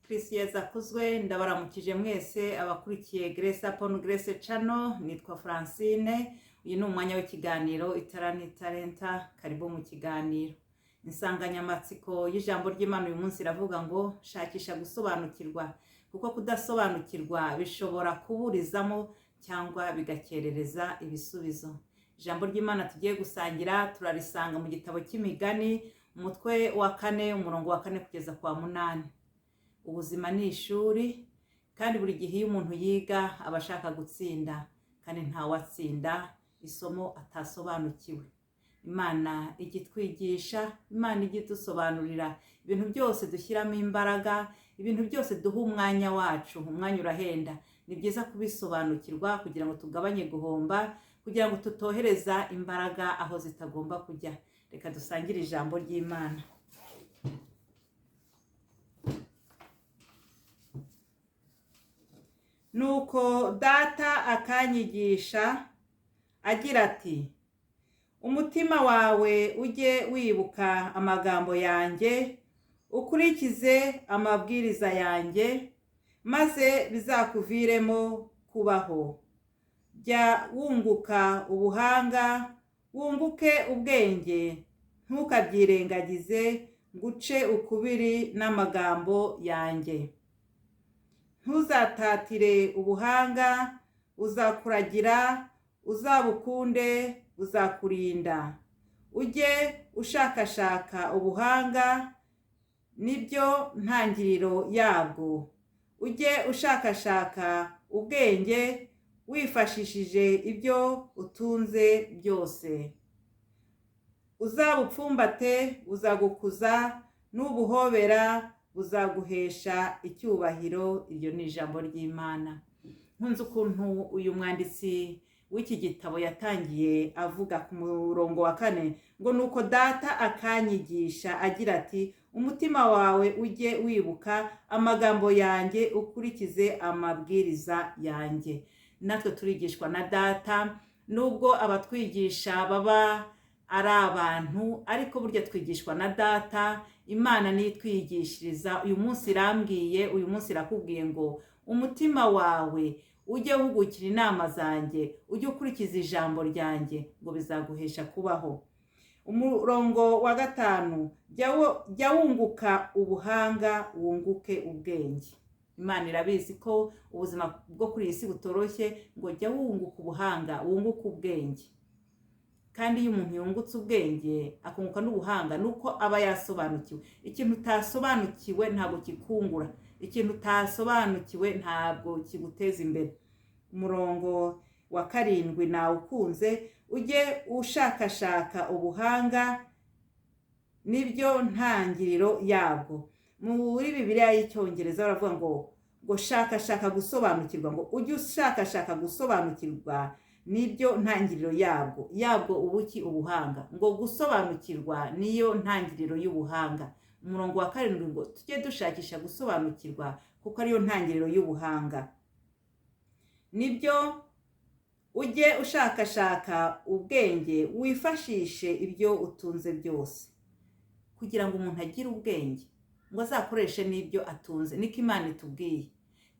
Kristo Yesu akuzwe. Ndabaramukije mwese abakurikiye Grace Upon Grace Channel. Nitwa Francine. Uyu ni umwanya w'ikiganiro Itara n'Italenta. Karibu mu kiganiro. Insanganyamatsiko y'ijambo ry'Imana uyu munsi iravuga ngo shakisha gusobanukirwa, kuko kudasobanukirwa bishobora kuburizamo cyangwa bigakerereza ibisubizo. Ijambo ry'Imana tugiye gusangira turarisanga mu gitabo cy'Imigani, umutwe wa 4, umurongo wa 4 kugeza ku wa 8. Ubuzima ni ishuri, kandi buri gihe iyo umuntu yiga aba ashaka gutsinda, kandi ntawatsinda isomo atasobanukiwe. Imana ijya itwigisha, Imana ijya idusobanurira ibintu byose dushyiramo imbaraga, ibintu byose duha umwanya wacu. Umwanya urahenda, ni byiza kubisobanukirwa kugira ngo tugabanye guhomba, kugira ngo tutohereza imbaraga aho zitagomba kujya. Reka dusangire ijambo ry'Imana. Nuko data akanyigisha agira ati: umutima wawe ujye wibuka amagambo yanjye, ukurikize amabwiriza yanjye, maze bizakuviremo kubaho. Jya wunguka ubuhanga, wunguke ubwenge, ntukabyirengagize, nguce ukubiri n'amagambo yanjye. Ntuzatatire ubuhanga, uzakuragira, uzabukunde, buzakurinda. Ujye ushakashaka ubuhanga, nibyo ntangiriro yabwo. Ujye ushakashaka ubwenge, wifashishije ibyo utunze byose. Uzabupfumbate, buzagukuza, n'ubuhobera buzaguhesha icyubahiro. Iryo ni ijambo ry'Imana. Nkunze ukuntu uyu mwanditsi w'iki gitabo yatangiye avuga ku murongo wa 4 ngo nuko data akanyigisha agira ati: umutima wawe ujye wibuka amagambo yanjye, ukurikize amabwiriza yanjye. Natwe turigishwa na data, nubwo abatwigisha baba ari abantu, ariko burya twigishwa na data. Imana niyo itwigishiriza. Uyu munsi irambwiye, uyu munsi irakubwiye ngo umutima wawe ujye uhugukira inama zanjye, ujye ukurikiza ijambo ryanjye, ngo bizaguhesha kubaho. Umurongo wa 5, jya wunguka ubuhanga, wunguke ubwenge. Imana irabizi ko ubuzima bwo kuri iyi si butoroshye, ngo jya wunguka ubuhanga, wunguke ubwenge. Kandi iyo umuntu yungutse ubwenge akunguka n'ubuhanga, nuko aba yasobanukiwe. Ikintu utasobanukiwe ntabwo kikungura, ikintu utasobanukiwe ntabwo kiguteza imbere. Umurongo wa 7 nawukunze, ujye ushakashaka ubuhanga, nibyo ntangiriro yabwo. Muri Bibiliya y'Icyongereza baravuga ngo shakashaka gusobanukirwa, ngo ujye ushakashaka gusobanukirwa nibyo ntangiriro yabwo. Yabwo ubuki? Ubuhanga. Ngo gusobanukirwa niyo ntangiriro y'ubuhanga. Umurongo wa 7 ngo tujye dushakisha gusobanukirwa kuko ariyo ntangiriro y'ubuhanga. Nibyo ujye ushakashaka ubwenge, wifashishe ibyo utunze byose. Kugira ngo umuntu agire ubwenge, ngo azakoreshe n'ibyo atunze. Niko Imana itubwiye,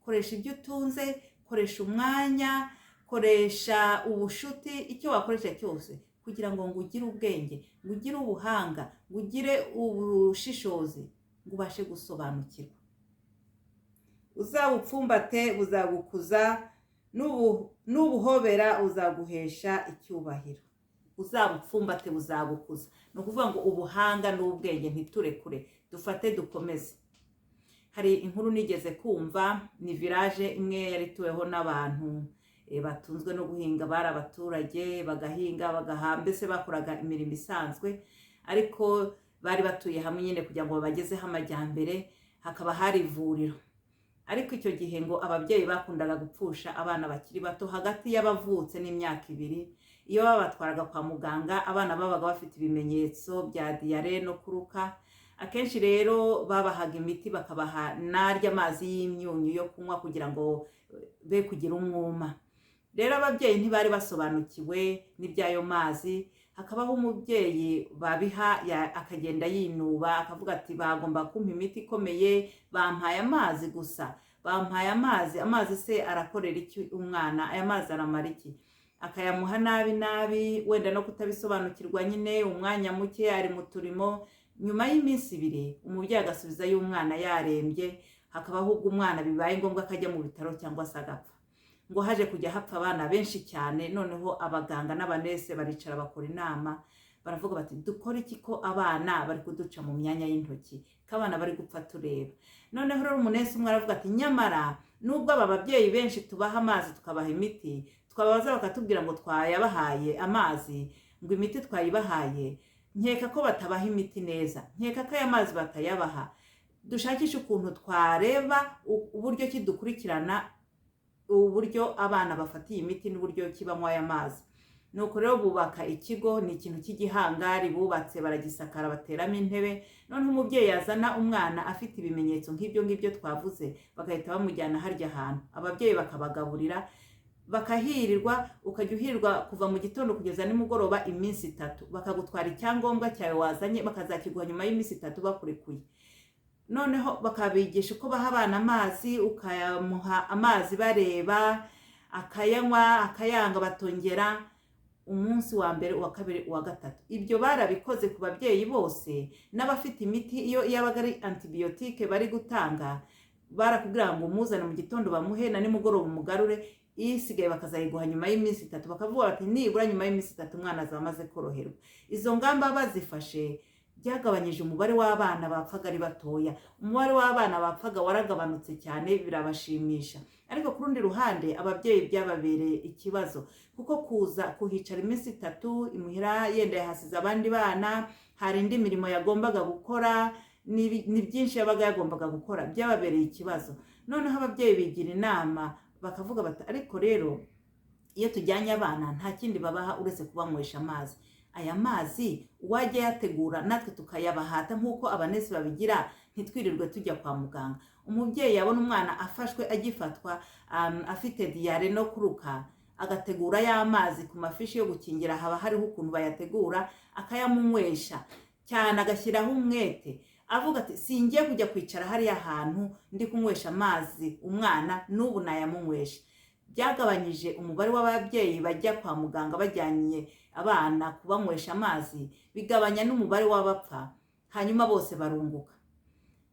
koresha ibyo utunze, koresha umwanya, koresha ubushuti, icyo wakoresha cyose kugira ngo ugire ubwenge, ngo ugire ubuhanga, ngo ugire ubushishozi, ngo ubashe gusobanukirwa. Uzabupfumbate, buzagukuza, n'ubuhobera uzaguhesha icyubahiro. Uzabupfumbate, buzagukuza. Ni ukuvuga ngo ubuhanga n'ubwenge ntiturekure, dufate dukomeze. Hari inkuru nigeze kumva, ni village imwe yari ituweho n'abantu batunzwe no guhinga, bari abaturage bagahinga bagaha, mbese bakoraga imirimo isanzwe, ariko bari batuye hamwe nyine kugira ngo babagezeho amajyambere. Hakaba hari ivuriro, ariko icyo gihe ngo ababyeyi bakundaga gupfusha abana bakiri bato, hagati y'abavutse n'imyaka 2. Iyo babatwaraga kwa muganga, abana babaga bafite ibimenyetso bya diyare no kuruka. Akenshi rero babahaga imiti, bakabaha n'arya amazi y'imyunyu yo kunywa kugira ngo be kugira umwuma. Rero ababyeyi ntibari basobanukiwe n'iby'ayo mazi. Hakabaho umubyeyi babiha akagenda yinuba, akavuga ati bagomba kumpa imiti ikomeye, bampaye amazi gusa, bampaye amazi, amazi se arakorera iki umwana, aya mazi aramara iki? Akayamuha nabi nabi, wenda no kutabisobanukirwa nyine, umwanya muke ari mu turimo. Nyuma y'iminsi 2 umubyeyi agasubizayo umwana yarembye, hakabaho ubwo umwana bibaye ngombwa akajya mu bitaro cyangwa se agapfa. Ngo haje kujya hapfa abana benshi cyane. Noneho abaganga n'abanese baricara bakora inama, baravuga bati dukore iki ko abana bari kuduca mu myanya y'intoki, ko abana bari gupfa tureba. Noneho rero umunesi umwe aravuga ati nyamara nubwo aba babyeyi benshi tubaha amazi tukabaha imiti, twababaza bakatubwira ngo twayabahaye amazi, ngo imiti twayibahaye, nkeka ko batabaha imiti neza, nkeka ko aya mazi batayabaha. Dushakishe ukuntu twareba uburyo ki dukurikirana uburyo abana bafatiye imiti n'uburyo ki banywa aya mazi. Nuko rero bubaka ikigo, ni ikintu cy'igihangari bubatse, baragisakara, bateramo intebe. Noneho umubyeyi yazana umwana afite ibimenyetso nk'ibyo ngibyo twavuze, bagahita bamujyana harya hantu, ababyeyi bakabagaburira, bakahirirwa. Ukajya uhirirwa kuva mu gitondo kugeza nimugoroba iminsi 3, bakagutwara icyangombwa cyawe wazanye, bakazakiguha nyuma y'iminsi 3 bakurekuye. Noneho bakabigisha uko baha abana amazi, ukayamuha amazi bareba, akayanywa, akayanga, batongera umunsi wa mbere, uwa kabiri, uwa gatatu. Ibyo barabikoze ku babyeyi bose n'abafite imiti. Iyo yabaga ari antibiyotike bari gutanga, barakubwira ngo umuzane mu gitondo bamuhe, na nimugoroba umugarure, isigaye bakazayiguha nyuma y'iminsi 3. Bakavuga bati nibura nyuma y'iminsi 3 umwana azaba amaze koroherwa. Izo ngamba bazifashe, byagabanyije umubare w'abana bapfaga ari batoya. Umubare w'abana bapfaga waragabanutse cyane, birabashimisha. Ariko ku rundi ruhande ababyeyi byababereye ikibazo, kuko kuza kuhicara iminsi 3 imuhira, yenda yahasize abandi bana, hari indi mirimo yagombaga gukora, ni byinshi yabaga yagombaga gukora, byababereye ikibazo. Noneho ababyeyi bigira inama, bakavuga bati ariko rero iyo tujyanye abana nta kindi babaha uretse kubanywesha amazi. Aya mazi uwajya yategura natwe tukayabahata nk'uko abanesi babigira, ntitwirirwe tujya kwa muganga. Umubyeyi yabona umwana afashwe agifatwa, afite diyare no kuruka, agategura ya mazi ku mafishi yo gukingira, haba hariho ukuntu bayategura, akayamunywesha cyane, agashyiraho umwete, avuga ati singiye kujya kwicara hariya hantu ndi kunywesha amazi umwana, n'ubu nayamunywesha. Byagabanyije umubare w'ababyeyi bajya kwa muganga bajyanye abana kubanywesha amazi, bigabanya n'umubare w'abapfa, hanyuma bose barunguka.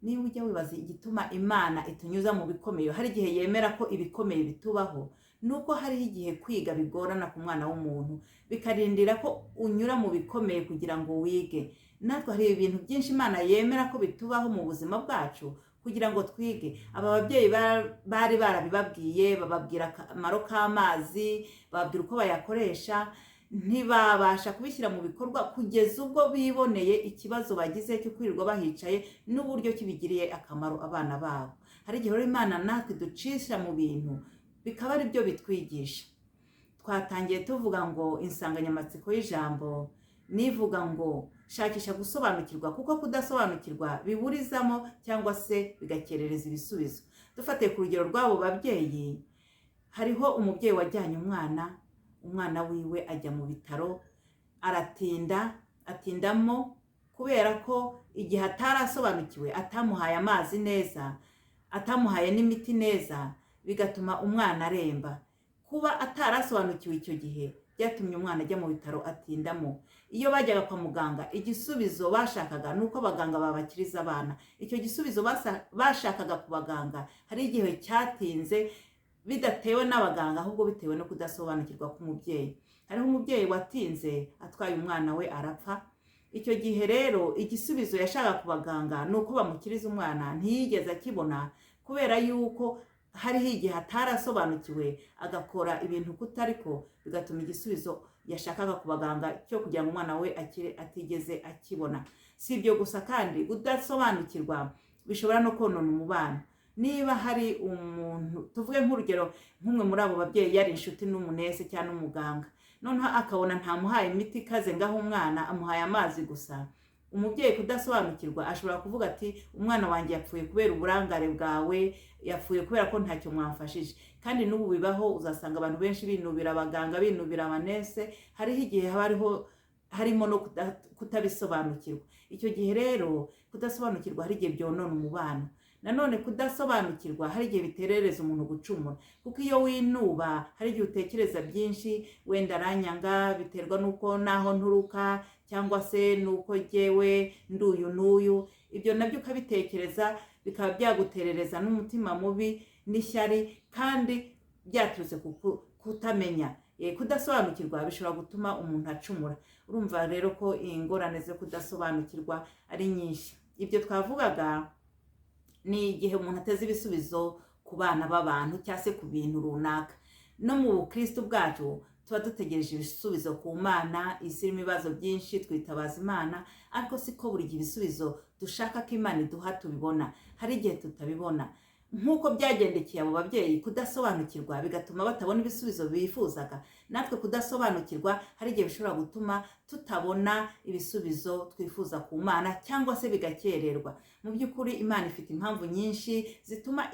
Niba ujya wibaza igituma Imana itunyuza mu bikomeye, hari igihe yemera ko ibikomeye bitubaho, nuko hariho igihe kwiga bigorana ku mwana w'umuntu, bikarindira ko unyura mu bikomeye kugira ngo wige. Natwe hari ibintu byinshi Imana yemera ko bitubaho mu buzima bwacu kugira ngo twige. Aba babyeyi bari barabibabwiye, bababwira akamaro k'amazi, bababwira uko bayakoresha, ntibabasha kubishyira mu bikorwa kugeza ubwo biboneye ikibazo bagize cyo kwirirwa bahicaye n'uburyo kibigiriye akamaro abana babo. Hari igihe rero Imana natwe ducisha mu bintu bikaba ari byo bitwigisha. Twatangiye tuvuga ngo insanganyamatsiko y'ijambo nivuga ngo shakisha gusobanukirwa, kuko kudasobanukirwa biburizamo cyangwa se bigakerereza ibisubizo. Dufatiye ku rugero rw'abo babyeyi, hariho umubyeyi wajyanye umwana wiwe ajya mu bitaro, aratinda, atindamo kubera ko igihe atarasobanukiwe, atamuhaye amazi neza, atamuhaye n'imiti neza, bigatuma umwana aremba. Kuba atarasobanukiwe icyo gihe byatumye umwana ajya mu bitaro atindamo. Iyo bajyaga kwa muganga, igisubizo bashakaga nuko abaganga babakiriza abana. Icyo gisubizo bashakaga ku baganga hari igihe cyatinze, bidatewe n'abaganga ahubwo bitewe no kudasobanukirwa k'umubyeyi. Hariho umubyeyi watinze atwaye umwana we arapfa. Icyo gihe rero igisubizo yashakaga ku baganga nuko bamukiriza umwana, ntiyigeze akibona kubera yuko hariho igihe atarasobanukiwe, agakora ibintu kutariko, bigatuma igisubizo yashakaga ku baganga cyo kugira ngo umwana we akire atigeze akibona. Si ibyo gusa kandi, kudasobanukirwa bishobora no konona umubano. Niba hari umuntu, tuvuge nk'urugero nk'umwe muri abo babyeyi yari inshuti n'umunese cyangwa n'umuganga, noneho akabona ntamuhaye imiti ikaze ngaho umwana amuhaye amazi gusa, umubyeyi kudasobanukirwa ashobora kuvuga ati umwana wanjye yapfuye kubera uburangare bwawe, yapfuye kubera ko ntacyo mwamfashije. Kandi n'ubu bibaho, uzasanga abantu benshi binubira abaganga, binubira abanese. Hariho igihe haba Harimo no kutabisobanukirwa. Icyo gihe rero kudasobanukirwa hari igihe byonona umubano. Nanone kudasobanukirwa hari igihe biterereza umuntu gucumura, kuko iyo winuba hari igihe utekereza byinshi, wenda aranyanga biterwa n'uko naho nturuka, cyangwa se n'uko jyewe nduyu n'uyu. Ibyo nabyo ukabitekereza bikaba byaguterereza n'umutima mubi n'ishyari, kandi byaturutse ku kutamenya. Kudasobanukirwa bishobora gutuma umuntu acumura. Urumva rero ko ingorane zo kudasobanukirwa ari nyinshi. Ibyo twavugaga ni igihe umuntu ateze ibisubizo ku bana b'abantu cyangwa se ku bintu runaka. No mu bukristo bwacu tuba dutegereje ibisubizo ku Mana. Isi irimo ibibazo byinshi, twitabaza Imana, ariko siko buri gihe ibisubizo dushaka ko Imana iduha tubibona. Hari igihe tutabibona, nk'uko byagendekeye abo babyeyi, kudasobanukirwa bigatuma batabona ibisubizo bifuzaga. Natwe kudasobanukirwa hari igihe bishobora gutuma tutabona ibisubizo twifuza ku Mana, cyangwa se bigakererwa. Mu by'ukuri Imana ifite impamvu nyinshi zituma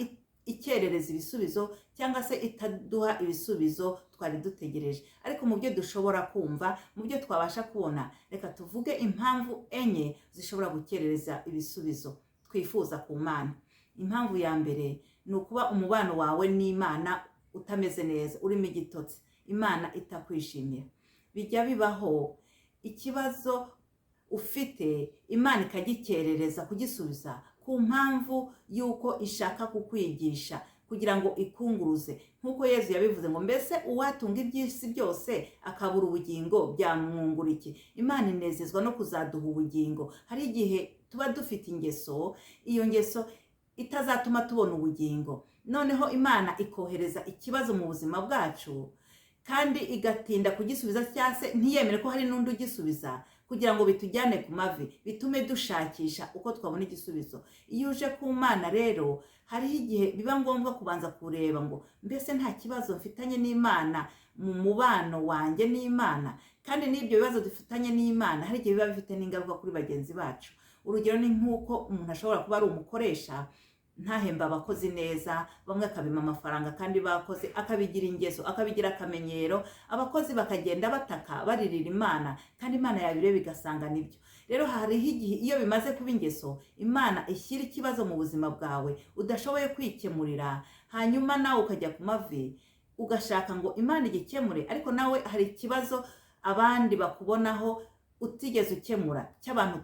ikerereza ibisubizo cyangwa se itaduha ibisubizo twari dutegereje. Ariko mu byo dushobora kumva, mu byo twabasha kubona, reka tuvuge impamvu 4 zishobora gukerereza ibisubizo twifuza ku Mana. Impamvu ya mbere ni ukuba umubano wawe n'Imana utameze neza, urimo igitotsi, Imana itakwishimira. Bijya bibaho ikibazo ufite Imana ikagikerereza kugisubiza ku mpamvu y'uko ishaka kukwigisha kugira ngo ikunguruze. Nk'uko Yezu yabivuze ngo mbese uwatunga iby'isi byose akabura ubugingo byamwungura iki? Imana inezezwa no kuzaduha ubugingo. Hari igihe tuba dufite ingeso, iyo ngeso itazatuma tubona ubugingo. Noneho Imana ikohereza ikibazo mu buzima bwacu, kandi igatinda kugisubiza cyangwa se ntiyemere ko hari n'undi ugisubiza, kugira ngo bitujyane ku mavi, bitume dushakisha uko twabona igisubizo. Iyo uje ku Mana rero hariho igihe biba ngombwa kubanza kureba ngo mbese nta kibazo mfitanye n'Imana mu mubano wanjye n'Imana. Kandi n'ibyo bibazo dufitanye n'Imana hari igihe biba bifite n'ingaruka kuri bagenzi bacu. Urugero ni nk'uko umuntu ashobora kuba ari umukoresha, ntahemba abakozi neza, bamwe akabima amafaranga kandi bakoze, akabigira ingeso, akabigira akamenyero, abakozi bakagenda bataka baririra Imana, kandi Imana yabireba igasanga nibyo. Rero hariho igihe iyo bimaze kuba ingeso, Imana ishyira ikibazo mu buzima bwawe udashoboye kwikemurira, hanyuma nawe ukajya ku mavi ugashaka ngo Imana igikemure, ariko nawe hari ikibazo abandi bakubonaho utigeze ukemura cy'abantu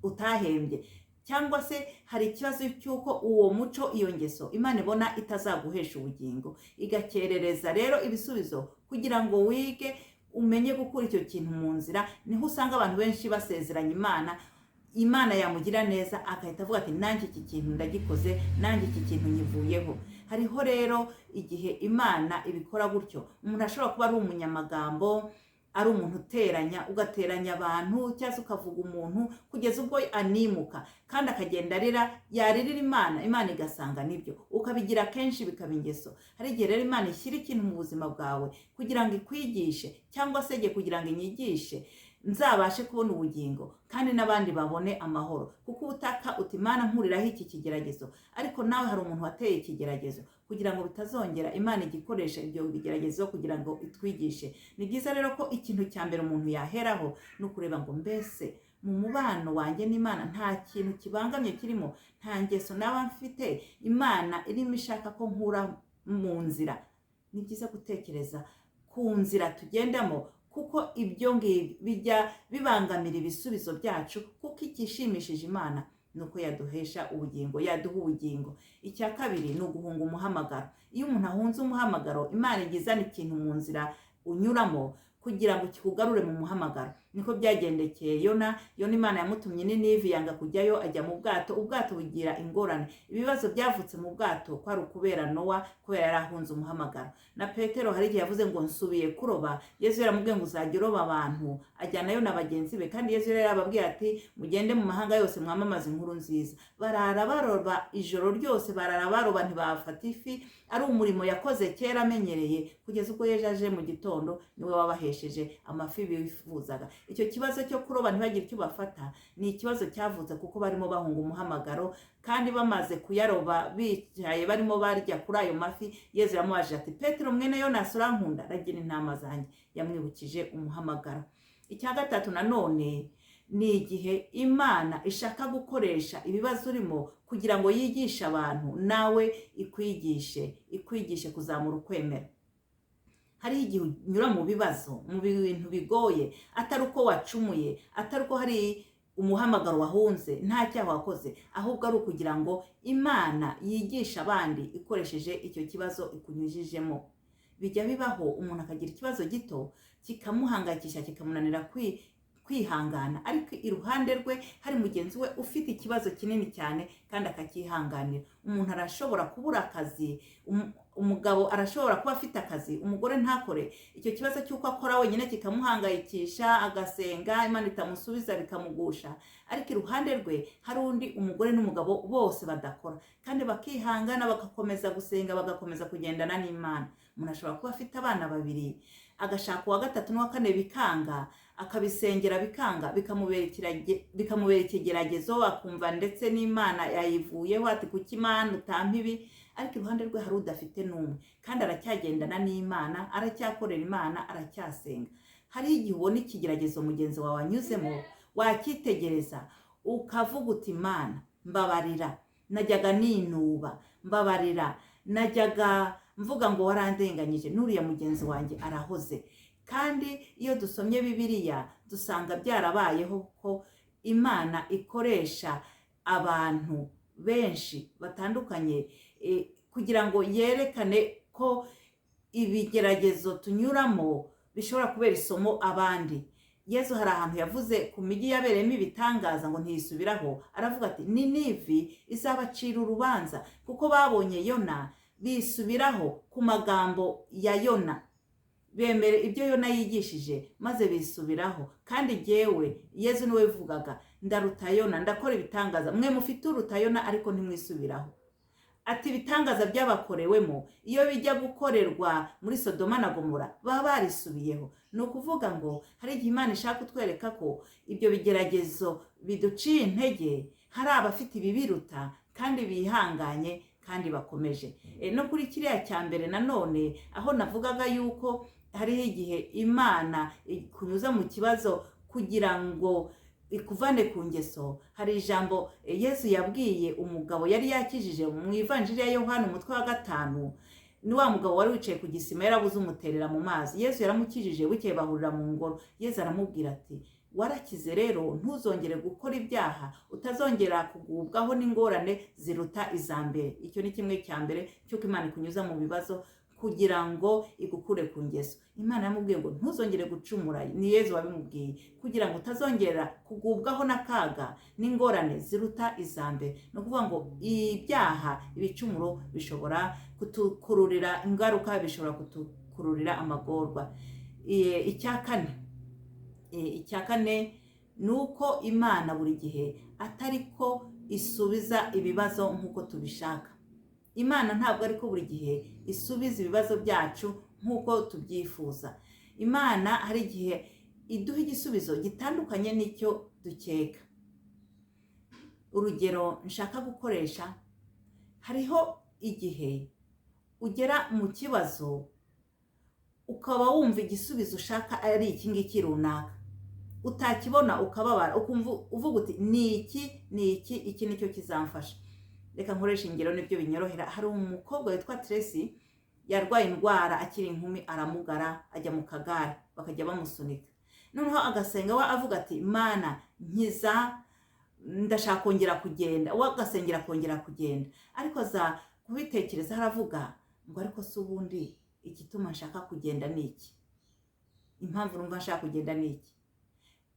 utahembye, cyangwa se hari ikibazo cy'uko uwo muco, iyo ngeso Imana ibona itazaguhesha ubugingo, igakerereza rero ibisubizo kugira ngo wige umenye gukura icyo kintu mu nzira. Niho usanga abantu benshi basezeranya Imana, Imana yamugira neza agahita avuga ati nanjye iki kintu ndagikoze, nanjye iki kintu nyivuyeho. Hariho rero igihe Imana ibikora gutyo. Umuntu ashobora kuba ari umunyamagambo, ari umuntu uteranya, ugateranya abantu cyangwa se ukavuga umuntu kugeza ubwo animuka, kandi akagenda arira, yaririra Imana, Imana igasanga nibyo, ukabigira kenshi bikaba ingeso. Hari igihe rero Imana ishyira ikintu mu buzima bwawe kugira ngo ikwigishe, cyangwa se kugira ngo inyigishe, nzabashe kubona ubugingo kandi n'abandi babone amahoro. Kuko ubutaka uti Imana nkuriraho iki kigeragezo, ariko nawe hari umuntu wateye ikigeragezo, kugira ngo bitazongera Imana igikoresha ibyo bigeragezo kugira ngo itwigishe. Ni byiza rero ko ikintu cya mbere umuntu yaheraho ni ukureba ngo mbese mu mubano wanjye n'Imana nta kintu kibangamye kirimo, nta ngeso naba mfite Imana irimo ishaka ko nkura mu nzira. Ni byiza gutekereza ku nzira tugendamo, kuko ibyo ngibyo bijya bibangamira ibisubizo byacu, kuko igishimishije Imana nuko yaduhesha ubugingo, yaduha ubugingo. Icya kabiri ni uguhunga umuhamagaro. Iyo umuntu ahunze umuhamagaro, Imana igizana ikintu mu nzira unyuramo kugira ngo kikugarure mu muhamagaro. Niko byagendekeye Yona. Yona Imana yamutumye Ninivi, yanga kujyayo, ajya mu bwato, ubwato bugira ingorane. Ibibazo byavutse mu bwato kwari ukubera Nowa, kubera yari ahunze umuhamagaro. Na Petero hari igihe yavuze ngo nsubiye kuroba, Yesu yaramubwiye ngo uzajya uroba abantu, ajyanayo na bagenzi be. Kandi Yesu yari yarababwiye ati mugende mu mahanga yose mwamamaze inkuru nziza. Barara baroba ijoro ryose, barara baroba ntibafata ifi, ari umurimo yakoze kera amenyereye, kugeza ubwo Yesu aje mu gitondo niwe wabahesheje amafi bifuzaga. Icyo kibazo cyo kuroba ntibagire icyo bafata ni ikibazo cyavutse kuko barimo bahunga umuhamagaro, kandi bamaze kuyaroba bicaye barimo barya kuri ayo mafi, Yesu yamubaje ati Petero mwene Yonasi urankunda? Ragira intama zanjye. Yamwibukije umuhamagaro. Icya gatatu nanone ni igihe Imana ishaka gukoresha ibibazo urimo kugira ngo yigishe abantu, nawe ikwigishe kuzamura ukwemera. Hari igihe unyura mu bibazo, mu bintu bigoye, atari uko wacumuye, atari uko hari umuhamagaro wahunze, nta cyaha wakoze, ahubwo ari ukugira ngo Imana yigishe abandi ikoresheje icyo kibazo ikunyujijemo. Bijya bibaho umuntu akagira ikibazo gito kikamuhangayikisha, kikamunanira kwihangana, ariko iruhande rwe hari mugenzi we ufite ikibazo kinini cyane kandi akacyihanganira. Umuntu arashobora kubura akazi, umugabo arashobora kuba afite akazi, umugore ntakore, icyo kibazo cy'uko akora wenyine kikamuhangayikisha, agasenga Imana itamusubiza bikamugusha, ariko iruhande rwe hari undi umugore n'umugabo bose badakora kandi bakihangana, bagakomeza gusenga, bagakomeza kugendana n'Imana. Umuntu ashobora kuba afite abana babiri, agashaka uwa gatatu n'uwa kane bikanga, akabisengera bikanga, bikamubera ikigeragezo, akumva ndetse n'Imana yayivuyeho, ati kuki Imana utampa ibi? Ariko iruhande rwe hari udafite n'umwe kandi aracyagendana n'Imana, aracyakorera Imana, aracyasenga. Hari igihe ubona ikigeragezo mugenzi wawe anyuzemo, wakitegereza ukavuga uti Imana mbabarira, najyaga ninuba, mbabarira, najyaga mvuga ngo warandenganyije, n'uriya mugenzi wanjye arahoze. Kandi iyo dusomye Bibiliya dusanga byarabayeho ko Imana ikoresha abantu benshi batandukanye kugira ngo yerekane ko ibigeragezo tunyuramo bishobora kubera isomo abandi. Yesu hari ahantu yavuze ku migi yabereyemo ibitangaza ngo ntiyisubiraho, aravuga ati Ninivi izabacira urubanza kuko babonye Yona bisubiraho ku magambo ya Yona, bemere ibyo Yona yigishije maze bisubiraho. Kandi jyewe Yesu niwe wivugaga, ndaruta Yona, ndakora ibitangaza, mwe mufite uruta Yona ariko ntimwisubiraho. Ati ibitangaza byabakorewemo iyo bijya gukorerwa muri Sodoma na Gomora baba barisubiyeho. Ni ukuvuga ngo hari igihe Imana ishaka kutwereka ko ibyo bigeragezo biduciye intege, hari abafite ibibiruta kandi bihanganye kandi bakomeje. No kuri kiriya cya mbere nanone aho navugaga yuko hariho igihe Imana ikunyuza mu kibazo kugira ngo ikuvane ku ngeso, hari ijambo Yesu yabwiye umugabo yari yakijije mu Ivanjiri ya Yohana umutwe wa 5, ni wa mugabo wari wicaye ku gisima yarabuze umuterera mu mazi. Yesu yaramukijije, bukeye bahurira mu ngoro. Yesu aramubwira ati warakize rero ntuzongere gukora ibyaha, utazongera kugubwaho n'ingorane ziruta iza mbere. Icyo ni kimwe cya mbere cy'uko Imana ikunyuza mu bibazo kugira ngo igukure ku ngeso. Imana yamubwiye ngo ntuzongere gucumura, ni Yesu wabimubwiye, kugira ngo utazongera kugubwaho n'akaga n'ingorane ziruta iza mbere. Ni ukuvuga ngo ibyaha, ibicumuro bishobora kutukururira ingaruka, bishobora kutukururira amagorwa. Icya kane ni uko Imana buri gihe atari ko isubiza ibibazo nk'uko tubishaka. Imana ntabwo ariko buri gihe isubiza ibibazo byacu nk'uko tubyifuza. Imana hari igihe iduha igisubizo gitandukanye n'icyo dukeka. Urugero nshaka gukoresha, hariho igihe ugera mu kibazo ukaba wumva igisubizo ushaka ari iki ngiki runaka, utakibona ukababara, ukumva uvuga uti ni iki, ni iki, iki nicyo kizamfasha. Reka nkoresha ingero nibyo binyorohera. Hari umukobwa witwa Tracy, yarwaye indwara akiri inkumi, aramugara, ajya mu kagare bakajya bamusunika. Noneho agasenga we avuga ati Mana nkiza, ndashaka kongera kugenda, we agasengera kongera kugenda. Ariko aza kubitekereza aravuga ngo ariko se ubundi igituma nshaka kugenda ni iki? Impamvu numva nshaka kugenda ni iki?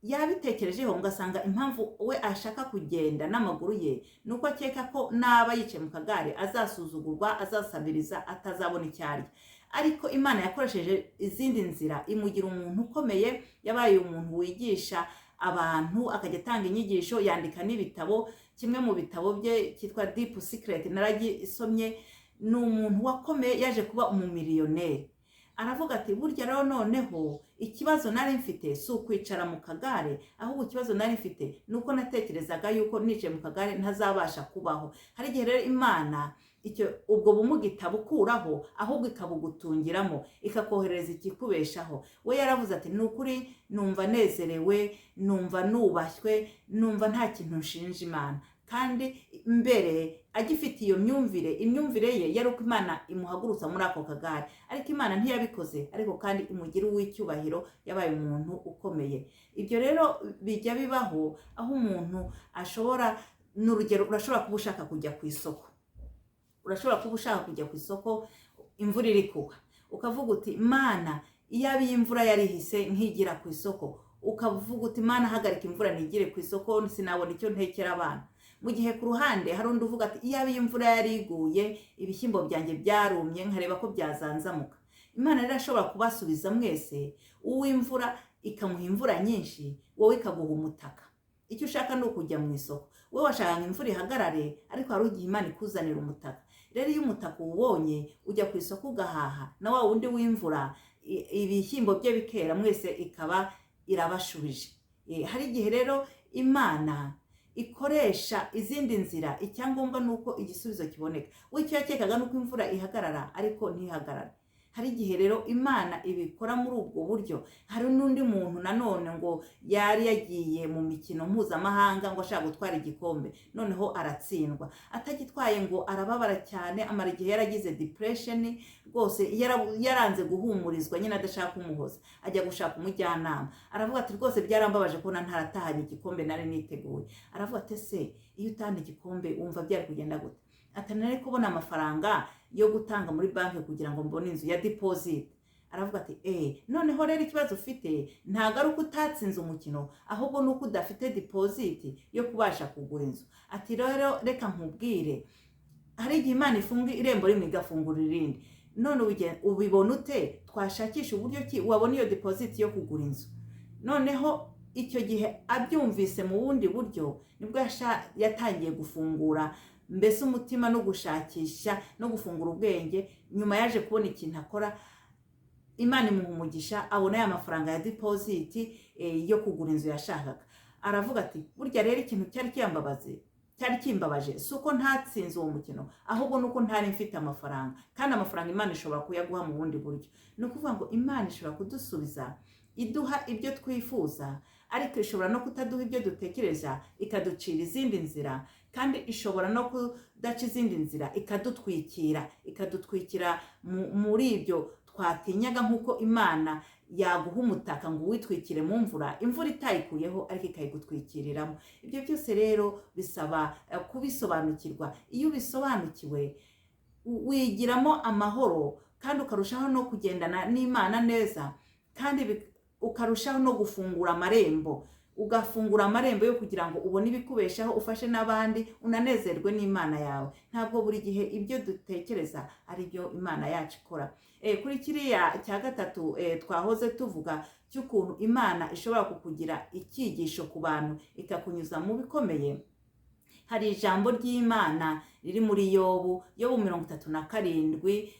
Yabitekerejeho ngasanga impamvu we ashaka kugenda n'amaguru ye nuko akeka ko naba yicaye mu kagare azasuzugurwa, azasabiriza, atazabona icyo arya. Ariko Imana yakoresheje izindi nzira imugira umuntu ukomeye, yabaye umuntu wigisha abantu, akajya atanga inyigisho, yandika n'ibitabo. Kimwe mu bitabo bye cyitwa Deep Secret naragisomye. Ni umuntu wakomeye, yaje kuba umumiliyoneri. Aravuga ati burya rero noneho ikibazo nari mfite si ukwicara mu kagare, ahubwo ikibazo nari mfite ni uko natekerezaga yuko nicaye mu kagare ntazabasha kubaho. Hari igihe rero Imana Icyo ubwo bumuga itabukuraho, ahubwo ikabugutungiramo, ikakoherereza ikikubeshaho. We yaravuze ati: "Ni ukuri numva nezerewe, numva nubashywe, numva nta kintu nshinja Imana." Kandi mbere agifite iyo myumvire, imyumvire ye yari uko Imana imuhagurutsa muri ako kagare, ariko Imana ntiyabikoze, ariko kandi imugira uw'icyubahiro, yabaye umuntu ukomeye. Ibyo rero bijya bibaho aho umuntu ashobora, ni urugero, urashobora kuba ushaka kujya ku isoko, urashobora kuba ushaka kujya ku isoko imvura iri kugwa, ukavuga uti: "Mana, iyaba iyi mvura yarihise nkigira ku isoko." Ukavuga uti: "Mana, hagarika imvura nigire ku isoko, sinabona icyo ntekera abana." Mu gihe ku ruhande hari undi uvuga ati: "Iyaba iyi mvura yari iguye, ibishyimbo byanjye byarumye, nkareba ko byazanzamuka." Imana rero ashobora kubasubiza mwese, uw'imvura ikamuha imvura nyinshi, wowe ikaguha umutaka. Icyo ushaka ni ukujya mu isoko, wowe washaka ngo imvura ihagarare, ariko hari igihe Imana ikuzanira umutaka. Rero iyo umutaka uwubonye, ujya ku isoko ugahaha, na wa wundi w'imvura ibishyimbo bye bikera, mwese ikaba irabashubije. Hari igihe rero Imana ikoresha izindi nzira, icyangombwa ni uko igisubizo kiboneka. We icyo yakekaga ni uko imvura ihagarara, ariko ntihagarare. Hari igihe rero Imana ibikora muri ubwo buryo. Hari n'undi muntu nanone ngo yari yagiye mu mikino mpuzamahanga ngo ashaka gutwara igikombe, noneho aratsindwa, atagitwaye ngo arababara cyane, amara igihe yaragize depression rwose, yaranze guhumurizwa nyine, adashaka kumuhoza. Ajya gushaka umujyanama, aravuga ati: "Rwose byarambabaje kubona ntaratahanye igikombe nari niteguye." Aravuga ati: "Ese iyo utahana igikombe wumva byari kugenda gute?" Ati: "Nari kubona amafaranga yo gutanga muri banki kugira ngo mbone inzu ya deposit." Aravuga ati: "Noneho rero ikibazo ufite ntabwo ari uko utatsinze umukino, ahubwo ni uko udafite deposit yo kubasha kugura inzu." Ati: "Rero reka nkubwire, hari igihe Imana ifunga irembo rimwe igafungura irindi. None ubibona ute twashakisha uburyo ki wabona iyo deposit yo kugura inzu?" Noneho icyo gihe abyumvise mu bundi buryo, nibwo yatangiye gufungura mbese umutima no gushakisha no gufungura ubwenge. Nyuma yaje kubona ikintu akora, Imana imuha umugisha, abona ya mafaranga ya deposit yo kugura inzu yashakaga. Aravuga ati: "Burya rero ikintu cyari kiyambabaze, cyari kimbabaje, si uko ntatsinze uwo mukino, ahubwo ni uko ntari mfite amafaranga." Kandi amafaranga Imana ishobora kuyaguha mu bundi buryo. Ni ukuvuga ngo Imana ishobora kudusubiza iduha ibyo twifuza, ariko ishobora no kutaduha ibyo dutekereza, ikaducira izindi nzira. Kandi ishobora no kudaca izindi nzira, ikadutwikira muri ibyo twatinyaga, nk'uko Imana yaguha umutaka ngo uwitwikire mu mvura, imvura itayikuyeho ariko ikayigutwikiriramo. Ibyo byose rero bisaba kubisobanukirwa. Iyo ubisobanukiwe wigiramo amahoro, kandi ukarushaho no kugendana n'Imana neza, kandi ukarushaho no gufungura amarembo, ugafungura amarembo yo kugira ngo ubone ibikubeshaho, ufashe n'abandi, unanezerwe n'Imana yawe. Ntabwo buri gihe ibyo dutekereza ari byo Imana yacu ikora. Kuri kiriya cya gatatu twahoze tuvuga cy'ukuntu Imana ishobora kukugira icyigisho ku bantu, ikakunyuza mu bikomeye, hari ijambo ry'Imana riri muri Yobu, Yobu 37,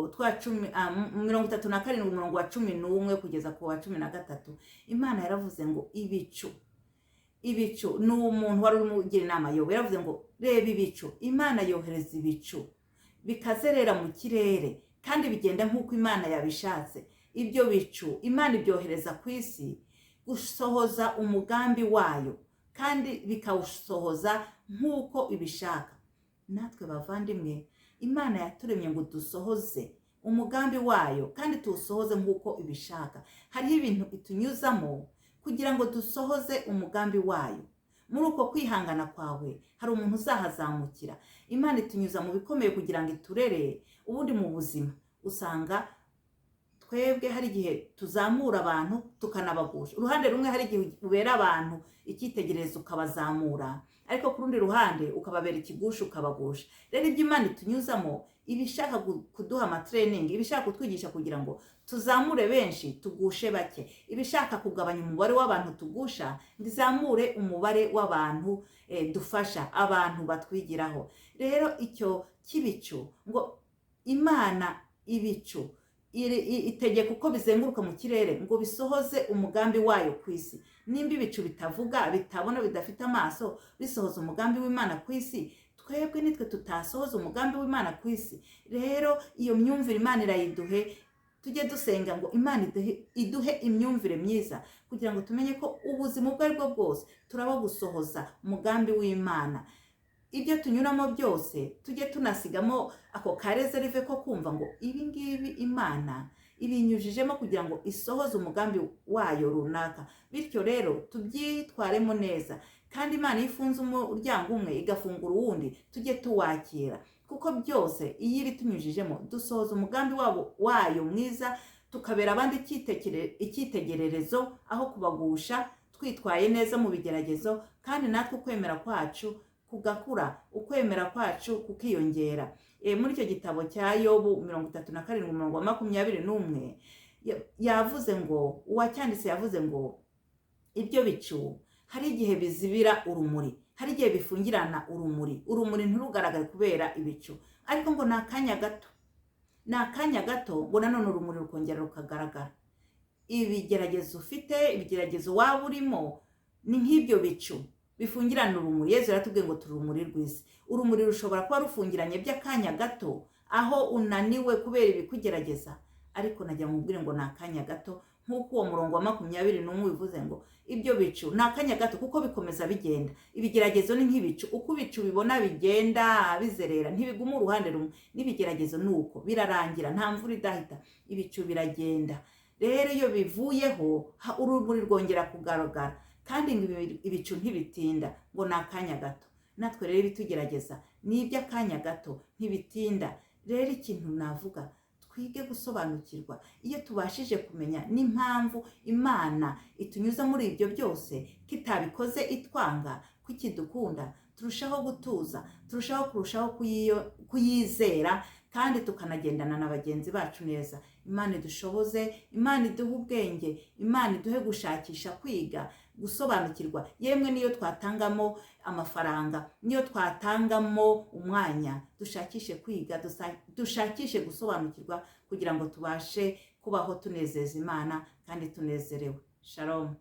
37 umurongo wa 11 kugeza ku wa 13. Imana yaravuze ngo ibicu, ibicu, ni umuntu wari urimo ugira inama Yobu, yaravuze ngo: "Reba ibicu, Imana yohereza ibicu bikazerera mu kirere, kandi bigenda nk'uko Imana yabishatse. Ibyo bicu Imana ibyohereza ku isi gusohoza umugambi wayo, kandi bikawusohoza nk'uko ibishaka." Natwe bavandimwe, Imana yaturemye ngo dusohoze umugambi wayo kandi tuwusohoze nk'uko ibishaka. Hariho ibintu itunyuzamo kugira ngo dusohoze umugambi wayo. Muri uko kwihangana kwawe hari umuntu uzahazamukira. Imana itunyuza mu bikomeye kugira ngo iturere. Ubundi mu buzima usanga twebwe hari igihe tuzamura abantu tukanabagusha. Uruhande rumwe hari igihe ubera abantu icyitegererezo ukabazamura, ariko ku rundi ruhande ukababera ikigusha ukabagusha. Rero ibyo Imana itunyuzamo, iba ishaka kuduha ama training, iba ishaka kutwigisha kugira ngo tuzamure benshi tugushe bake, iba ishaka kugabanya umubare w'abantu tugusha ngo izamure umubare w'abantu dufasha, abantu batwigiraho. Rero icyo cy'ibicu, ngo Imana ibicu itegeka uko bizenguruka mu kirere ngo bisohoze umugambi wayo ku isi. Nimba ibicu bitavuga, bitabona, bidafite amaso, bisohoza umugambi w'Imana ku isi, Twebwe nitwe tutasohoza umugambi w'Imana ku isi. Rero iyo myumvire Imana irayiduhe, tujye dusenga ngo Imana iduhe imyumvire myiza, kugira ngo tumenye ko ubuzima ubwo ari bwo bwose turaba gusohoza umugambi w'Imana. Ibyo tunyuramo byose tujye tunasigamo ako karezerive ko kumva ngo ibi ngibi Imana ibinyujijemo kugira ngo isohoze umugambi wayo runaka. Bityo rero tubyitwaremo neza, kandi Imana iyo ifunze umuryango umwe igafungura uwundi, tujye tuwakira, kuko byose iyo ibitunyujijemo dusohoza umugambi wayo mwiza, tukabera abandi icyitegererezo aho kubagusha, twitwaye neza mu bigeragezo, kandi natwe ukwemera kwacu kugakura, ukwemera kwacu kukiyongera. Muri icyo gitabo cya Yobu 37 umurongo wa 21 yavuze ngo, uwacyanditse yavuze ngo ibyo bicu hari igihe bizibira urumuri, hari igihe bifungirana urumuri, urumuri ntirugaragare kubera ibicu, ariko ngo ni akanya gato, ni akanya gato, ngo nanone urumuri rukongera rukagaragara. Ibigeragezo ufite, ibigeragezo waba urimo, ni nk'ibyo bicu bifungirana urumuri. Yezu yaratubwiye ngo turi urumuri rw'isi. Urumuri rushobora kuba rufungiranye by'akanya gato, aho unaniwe kubera ibikugerageza, ariko najya mubwire ngo ni akanya gato, nk'uko uwo murongo wa 21 bivuze ngo ibyo bicu ni akanya gato, kuko bikomeza bigenda. Ibigeragezo ni nk'ibicu, uko ibicu bibona bigenda bizerera, ntibiguma uruhande rumwe. N'ibigeragezo ni uko birarangira, nta mvura idahita, ibicu biragenda. Rero iyo bivuyeho urumuri rwongera kugaragara, kandi ibicu ntibitinda, ngo ni akanya gato. Natwe rero ibitugerageza ni iby'akanya gato, ntibitinda. Rero ikintu navuga, twige gusobanukirwa. Iyo tubashije kumenya n'impamvu Imana itunyuza muri ibyo byose, kitabikoze itwanga, kukidukunda, turushaho gutuza, turushaho kurushaho kuyizera, kandi tukanagendana na bagenzi bacu neza. Imana idushoboze, Imana iduhe ubwenge, Imana iduhe gushakisha, kwiga, gusobanukirwa. Yemwe niyo twatangamo amafaranga, niyo twatangamo umwanya, dushakishe kwiga, dushakishe gusobanukirwa, kugira ngo tubashe kubaho tunezeza Imana kandi tunezerewe. Shalom.